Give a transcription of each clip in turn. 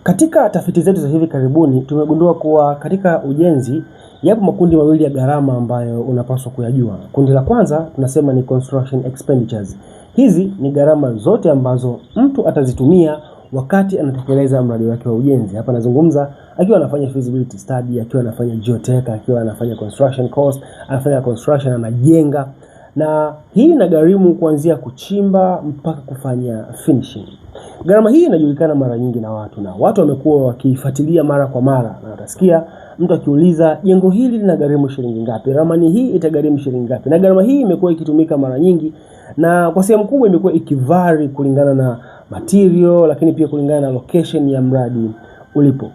Katika tafiti zetu za hivi karibuni tumegundua kuwa katika ujenzi yapo makundi mawili ya gharama ambayo unapaswa kuyajua. Kundi la kwanza tunasema ni construction expenditures. Hizi ni gharama zote ambazo mtu atazitumia wakati anatekeleza mradi wake wa ujenzi. Hapa nazungumza akiwa anafanya feasibility study, akiwa anafanya geotech, akiwa anafanya construction cost, anafanya construction, anajenga. Na hii inagharimu kuanzia kuchimba mpaka kufanya finishing. Gharama hii inajulikana mara nyingi na watu, na watu wamekuwa wakiifuatilia mara kwa mara, na utasikia mtu akiuliza jengo hili linagharimu shilingi ngapi, ramani hii itagharimu shilingi ngapi. Na gharama hii imekuwa ikitumika mara nyingi na kwa sehemu kubwa imekuwa ikivary kulingana na material, lakini pia kulingana na location ya mradi ulipo.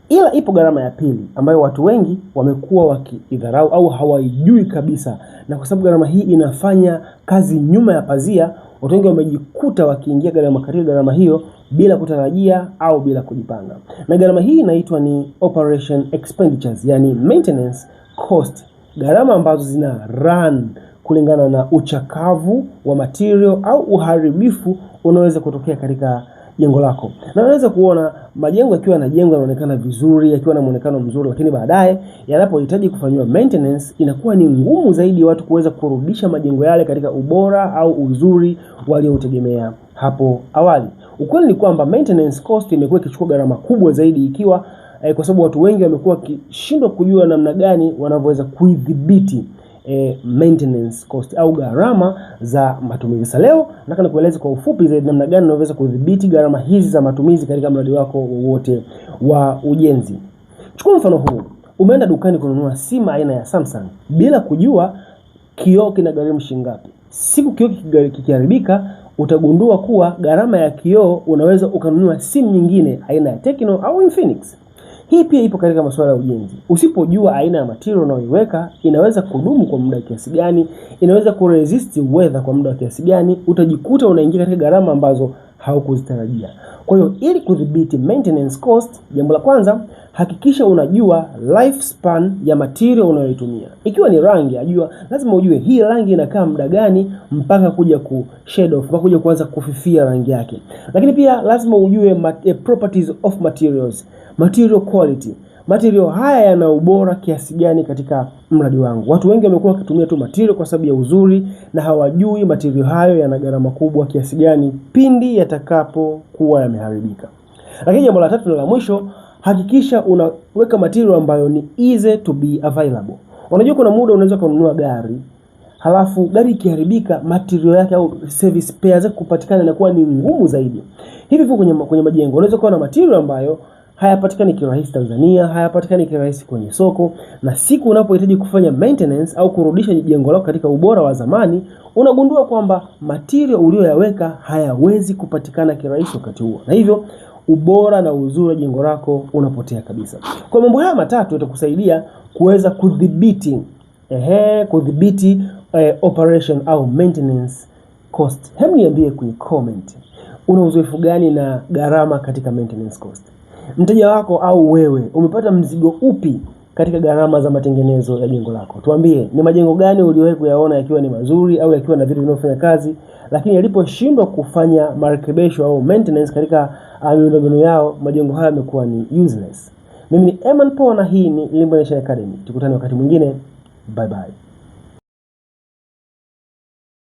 Ila ipo gharama ya pili ambayo watu wengi wamekuwa wakiidharau au hawaijui kabisa, na kwa sababu gharama hii inafanya kazi nyuma ya pazia, watu wengi wamejikuta wakiingia katika gharama hiyo bila kutarajia au bila kujipanga. Na gharama hii inaitwa ni operation expenditures, yani maintenance cost, gharama ambazo zina run kulingana na uchakavu wa material au uharibifu unaweza kutokea katika jengo lako. Na unaweza kuona majengo yakiwa yanajengwa yanaonekana vizuri, yakiwa na muonekano mzuri, lakini baadaye yanapohitaji kufanywa maintenance inakuwa ni ngumu zaidi watu kuweza kurudisha majengo yale katika ubora au uzuri walioutegemea hapo awali. Ukweli ni kwamba maintenance cost imekuwa ikichukua gharama kubwa zaidi ikiwa kwa sababu watu wengi wamekuwa wakishindwa kujua namna gani wanavyoweza kuidhibiti maintenance cost au gharama za matumizi. Sasa leo nataka nikueleze kwa ufupi zaidi namna gani unaweza kudhibiti gharama hizi za matumizi katika mradi wako wowote wa ujenzi. Chukua mfano huu. Umeenda dukani kununua simu aina ya Samsung bila kujua kioo kinagharimu shilingi ngapi. Siku kioo kikiharibika, utagundua kuwa gharama ya kioo unaweza ukanunua simu nyingine aina ya Tecno au Infinix. Hii pia ipo katika masuala ya ujenzi. Usipojua aina ya material unayoiweka inaweza kudumu kwa muda kiasi gani, inaweza kuresist weather kwa muda wa kiasi gani, utajikuta unaingia katika gharama ambazo haukuzitarajia. Kwa hiyo ili kudhibiti maintenance cost, jambo la kwanza, hakikisha unajua lifespan ya material unayoitumia. Ikiwa ni rangi, ajua lazima ujue hii rangi inakaa muda gani mpaka kuja ku shade off, mpaka kuja kuanza kufifia rangi yake. Lakini pia lazima ujue properties of materials, material quality. Material haya yana ubora kiasi gani katika mradi wangu. Watu wengi wamekuwa wakitumia tu material kwa sababu ya uzuri na hawajui material hayo yana gharama kubwa kiasi gani pindi yatakapokuwa yameharibika. Lakini jambo la tatu na la mwisho, hakikisha unaweka material ambayo ni easy to be available. Unajua kuna muda unaweza kununua gari, halafu gari ikiharibika material yake au service spare zake kupatikana inakuwa ni ngumu zaidi. Hivi hivyo kwenye majengo unaweza kuwa na material ambayo hayapatikani kirahisi Tanzania, hayapatikani kirahisi kwenye soko, na siku unapohitaji kufanya maintenance au kurudisha jengo lako katika ubora wa zamani, unagundua kwamba material uliyoyaweka hayawezi kupatikana kirahisi wakati huo, na hivyo ubora na uzuri wa jengo lako unapotea kabisa. Kwa mambo haya matatu yatakusaidia kuweza kudhibiti operation au maintenance cost. Hebu niambie kwenye comment, una uzoefu gani na gharama katika maintenance cost? Mteja wako au wewe umepata mzigo upi katika gharama za matengenezo ya jengo lako? Tuambie ni majengo gani uliwahi kuyaona yakiwa ni mazuri au yakiwa na vitu vinavyofanya kazi, lakini yaliposhindwa kufanya marekebisho au maintenance katika miundombinu yao, majengo haya yamekuwa ni useless. Mimi ni Eman Paul na hii ni Limbo Nation Academy. Tukutane wakati mwingine. Bye bye.